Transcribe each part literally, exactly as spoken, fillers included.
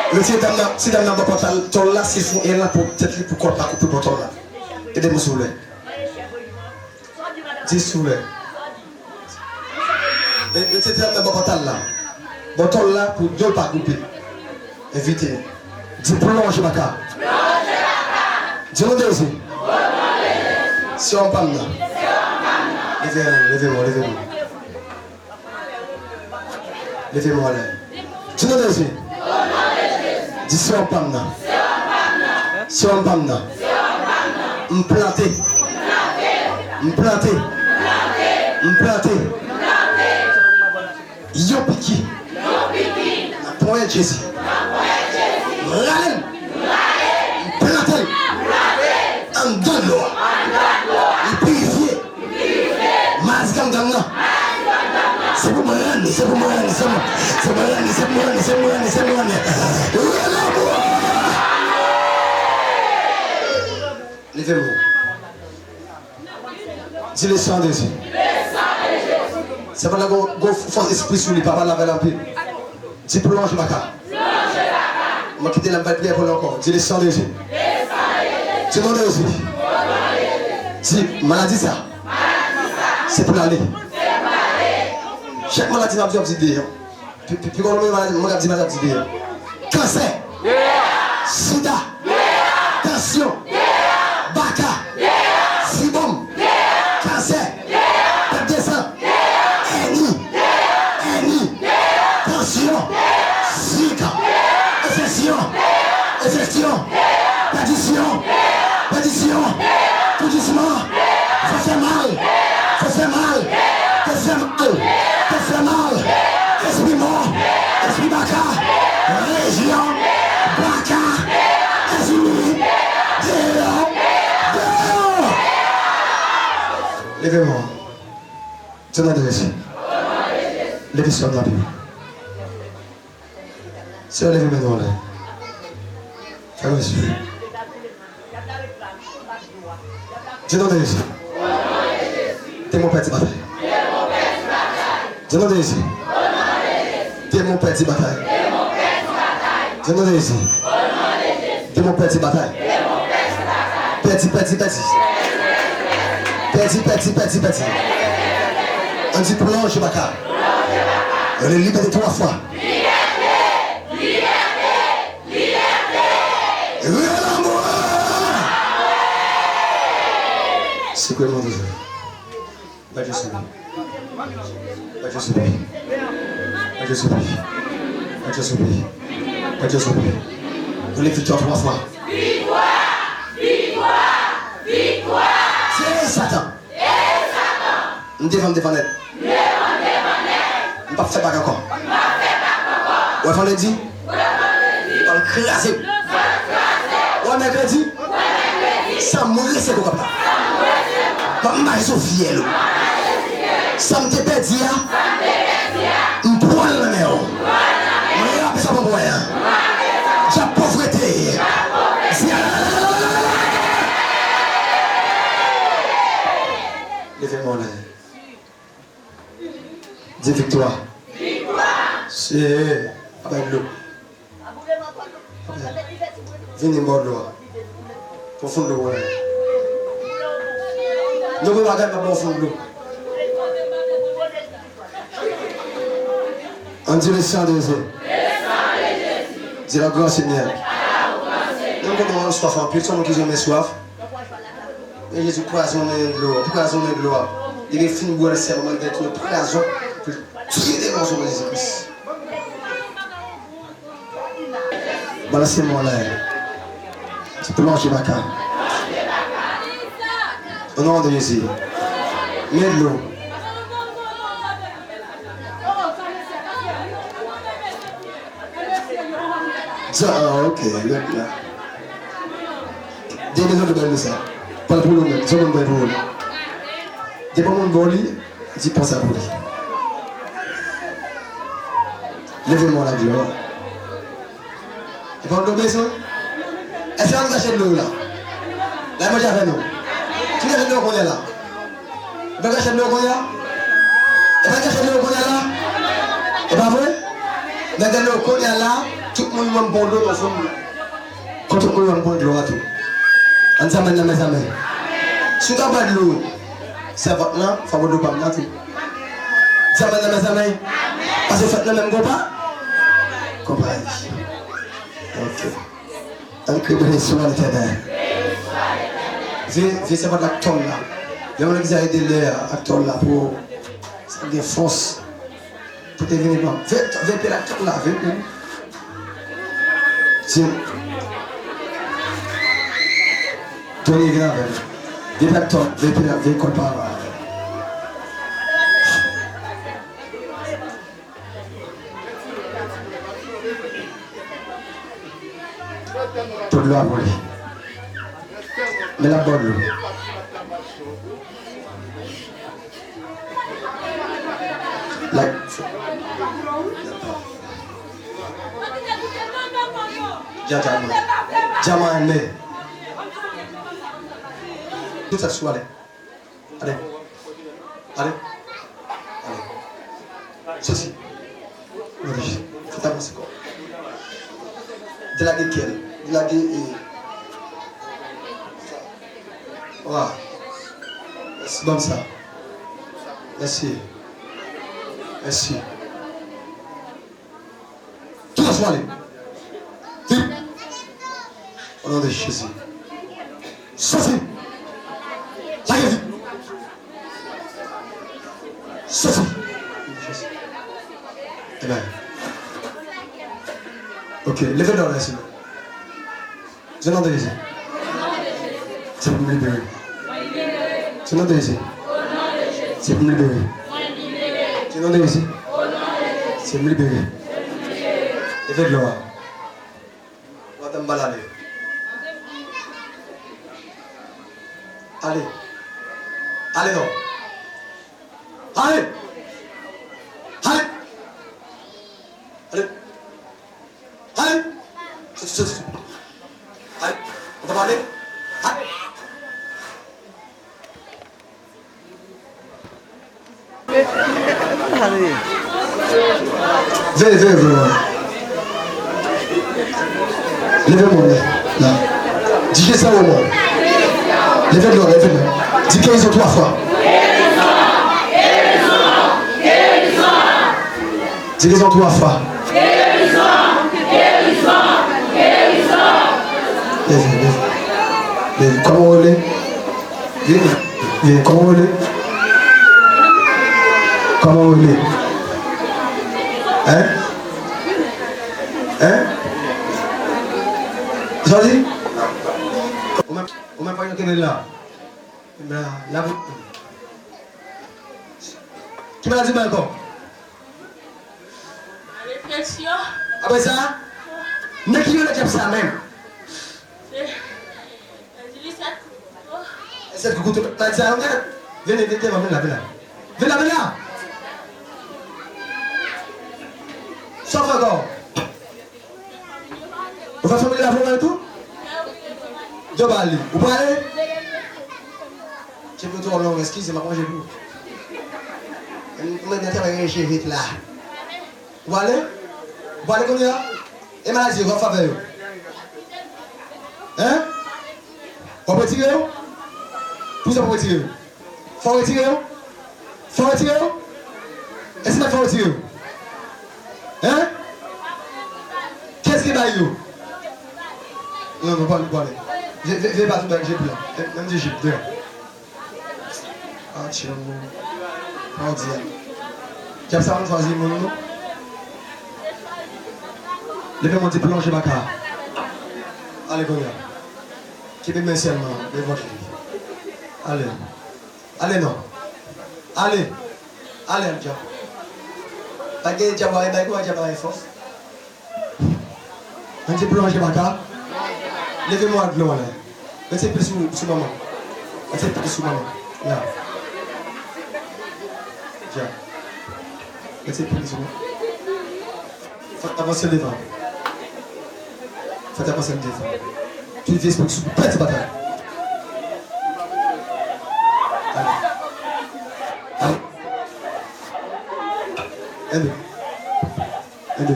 Retire dam nan, si dam nan bò pòt la, tòl la, si fon e la pou tèt li, pou kò l pa koupe bò tòl la. Ede m silvouplè. Di silvouplè. E, e, se tèl nan bò pòtal la. Bò tòl la pou dlo pa koupe. Envite. Di plonje baka. Di non de Jezi. Sewòm pa m nan. Leve, leve mwen, leve mwen. Leve men w anlè. Di non de Jezi. Di sewòm pa m nan. Sewòm pa m nan. M plante. M plante. M plante. Yon piki. Nan ponyèt Jezi. M rale l. M plante l. Anndan dlo a. Li pirifye. Maladi gang gang nan. Se pou mwen rann li, se pou mwen rann li, se mwen, se mwen rann li, se mwen rann li, se mwen rann li, se mwen rann li, se mwen rann li. Rele lanmou! Leve men w. Di le sang de Jésus. Se pandan gon, gon fòs espri sou li, papa lave l anpil. Di plonje baka. Mwen kite l, m pa priyè pou li ankò. Di le sang de Jésus. Di non de Jezi. Di maladi sa. Se pou l ale. Chak maladi m ap di, w ap di deyò. Pi, pi, pi gwo maladi, mwen k ap di maladi deyò. Kansè. Sida. Tansyon. Baka. Fibwòm. Kansè. Pèt de san. Èni. Èni. Tansyon. Sik. Enfeksyon. Enfeksyon. Pèdisyon. Pèdisyon. Toudisman. Fè fè mal. Fè fè mal. Tèt fè mal. Tèt fè mal. Espri mò. Espri baka. Rejyon. Baka. Espri. Deyò. Deyò. Leve men w. Di non de Jezi. Leve sou nan Bib. Seyè, leve men nou anlè. Fè mèsi. Di non de Jezi. Demon pèdi batay. Di non de Jezi. Demon pèdi batay. Di non de Jezi. Demon pèdi batay. Pèdi, pèdi, pèdi. Pèdi, pèdi, pèdi, pèdi. Ann di plonje baka. Rele libète twa fwa. Rele lanmou! Sekwe men w toujou. Mèt yo souple. Mèt yo souple. Mèt yo souple. Mèt yo souple. Mèt yo souple. Rele viktwa twa fwa. Viktwa! Viktwa! Viktwa! Seye Satan! M devan, m devan nèt. M p ap fè bak ankò. W wè vandredi? M pral kraze w. W wè mèkredi? Sa m rese kou kòb la. M ap mache sou fyèl ou. Sa m te pèdi a, m pran l nan men w. Mwen rape sa pou mwen an. Dyab povrete. Leve men w anlè. Di viktwa. Seyè, pa bay dlo. Vini m ba w dlo a. Pran fon dlo pou mwen. Non, mwen bagay, m ap ba w fon dlo. Ann di le sang de Jésus. Di la gran Senyè. Menm kote w swaf anpil, se yon moun ki renmen swaf. Men Jezi, kraze w nan dlo a, kraze w nan dlo a. Depi l fin bwè l sèlman, l vin tounen pwazon pou l tiye demon sou non Jezi Kris. Balanse men w anlè. Ti plonje baka. O non de Jezi. Men dlo. Sa, ah, ok, gad la. Depi nou bay nou sa. Pral pou nou menm, sa moun bay pou ou. Depi moun ba w li, di pran sa pou li. Leve men w la, glwa. E pa dlo bezwen? Èske nou gache dlo la? La manje avè nou. Ki gache dlo kounye la? Ou pa gache dlo kounye la? E pa nèg yo kounye a la? E pa vre? Nèg yo kounye a la, tout moun wè m pran dlo, nou fou. Kon tout moun wè m pran dlo a tou. Ann di amèn nan, mezanmi. Si w ta pran dlo sèvant lan, fò w pran dlo pa m nan tou. Di amèn nan, mezanmi. Paske fèt nan menm konpa. Konpayi. Ok. Ann kriye beni sou Letènèl. Vye, vye sèvant ak tòl la. Lè moun ki sa ede lè a ak tòl la pou sa gen fòs. Pou te vini ban. Vye, vye pye ak tòl la, vye pye. Ti. Tony vin avè m. Vye pye ak tòl, vye pye, vye kòl pa avè m. Tout dlo a pou li. Men l ap ba w dlo. Like. Dja, dja, dja, man, men. Tout sa sou ale. Ale. Ale. Ale. Sesi. Fèt avanse kò. Delage kè l. Delage, e, wa. Mèsi, ban m sa. Mèsi. Mèsi. Tout sa sou ale. Vip. O non de Jezi. Sesi. Lage vip. Sesi. Amen. Ok, leve dlo la, Senyè. Se nan de Jezi. Se pou m libere. Se nan de Jezi. Se pou m libere. Se nan de Jezi. Se pou m libere. Leve dlo a. Ou ap tann m pale ale. Ale. Ale non. Ale. Ale. Ale. Ale. Soti, soti. Ale. Ou pa pale? Ale. Veye, veye, veye. Leve men w la. Di Jezi sa ou mò. Leve dlo, leve dlo. Di gerizon twa fwa. Di gerizon twa fwa. Gerizon! Gerizon! Gerizon! Leve, leve. Leve. Kòman w rele? Vini. Vini. Kòman w rele? Kòman w rele? Hein? Hein? Sa w di? Ou menm, ou menm pa gen kenbe la. La, la. Ki maladi w gen ankò? Depresyon. Apre sa, men ki rele dyab sa menm? Se, se Lisèt Kouto. Lisèt Kouto, maladi sa yo gen? Vini, vini devan, vini la, vini la. Vini la, vini la. Sa w fè ankò? Ou fè fanmi li la vle tou? Djòb ali. Ou prale? Cheve yo twò long, eskize m, m ap ranje pou ou. Mwen gen travay ranje cheve la. Ou prale? Ou prale kounye a? E maladi yo, w ap fè avè yo? Hein? W ap retire yo? Poukisa w p ap retire yo? Fò w retire yo? Fò w retire yo? Èske m ap fè w retire yo? Hein? Kiyès ki bay yo? Non, non, pa ale, pa ale. Veye, veye, veye pa tou bay jip la. Menm di jip, deyò. Atchè, non. Pa w di a. Dyab sa konn chwazi moun, non? Leve men w di plonje baka. Ale kounye a. Kenbe men sèlman, devant li. Ale. Ale non. Ale. Ale al dyab. Pa gen dyab a bay kou a dyab a bay fòs. Mete plonje baka. Leve mwa dlo an la. Mete pli sou, sou manman. Mete pli sou manman. Ya. Ya. Mete pli sou manman. Fò avanse devan. Fò avanse devan. Tout vye espri ki sou pèdi batay. Ale. Ale. Ede. Ede.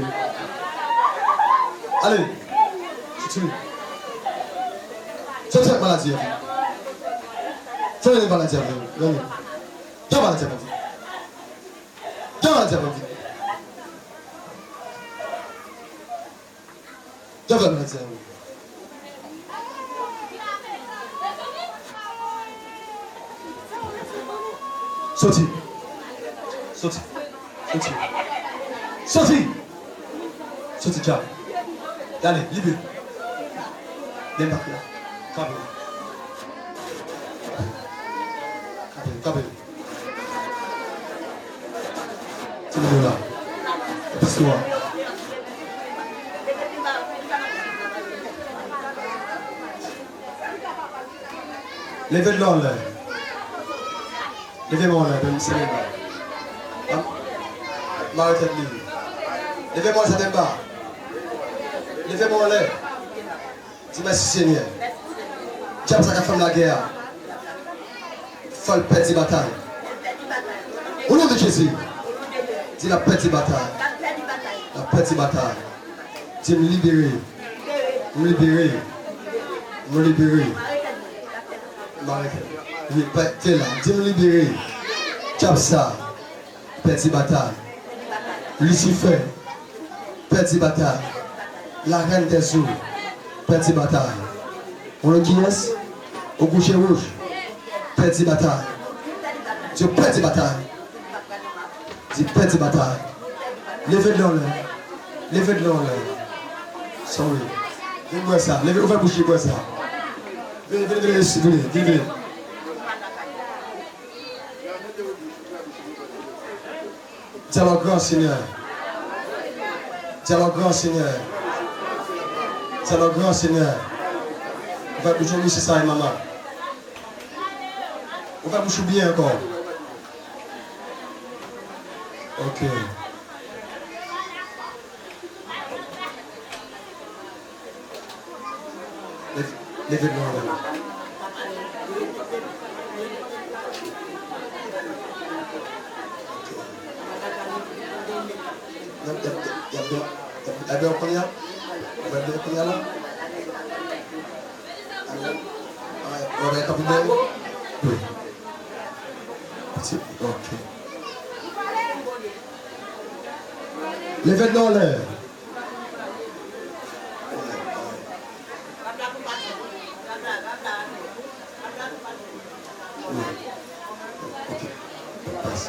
Ale. Soti. Soti ak maladi a. Soti ak maladi a. Vini. Soti ak maladi a. Soti ak maladi a. Soti ak maladi a. Soti. Soti. Soti. Soti. Soti, dyab. Ale, libere. Vin pa la. Kanpe. Kanpe, kanpe. Ti moun yo la. Epi sou a. Leve dlo anlè. Leve men w anlè, men m sere men. Mare tèt li. Leve men w anlè, sèten pa. Leve men w anlè. Di mèsi Senyè. Dyab sa k ap fè m lagè a, fò l pèdi batay. O non de Jezi. Di l ap pèdi batay. L ap pèdi batay. Di m libere. M libere. M libere. M arete. Wi, pè, te la. Di m libere. Dyab sa. Pèdi batay. Lisifè. Pèdi batay. Larèn dèzo. Pèdi batay. Ou nan kiyès? Ou kouche wouj. Pèdi batay. Di yo pèdi batay. Di pèdi batay. Leve dlo anlè. Leve dlo anlè. Sorry. Vin bwè sa. Leve, ouvè bouch li, bwè sa. Vini, vini, vini, vini, vini, vini. Di alò gran Senyè. Di alò gran Senyè. Di alò gran Senyè. Ouvè bouch ou, mesye sa e manman. Ouvè bouch ou byen ankò. Ok. Leve, leve dlo anlè. Y ap, y ap, y ap, y ap, y ap bwè kounye a? Y ap bwè kounye a la? Amèn. Amèn. Ou wè bagay k ap bwè? Wi. Ok. Leve dlo anlè. Wi. Ok. Pas.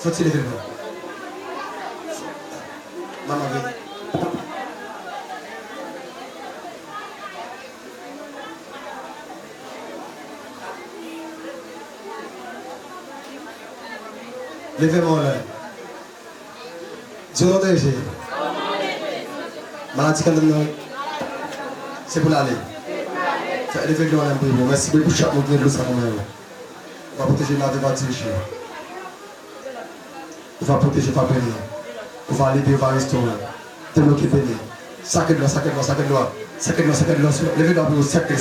Soti leve l non. Manman vini. Leve men w anlè. Di o non de Jezi. Maladi k anndan nan, se pou l ale. Fè leve dlo anlè, m priye pou ou. Mèsi pou chak moun ki gen dlo sa nan men yo. Ou va pwoteje, lave, va dirije. Ou va pwoteje, va beni. Ou va libere, ou va restore. Debloke, beni. Sake dlo, sake dlo, sake dlo. Sake dlo, sake dlo. Leve dlo pou yo, sake.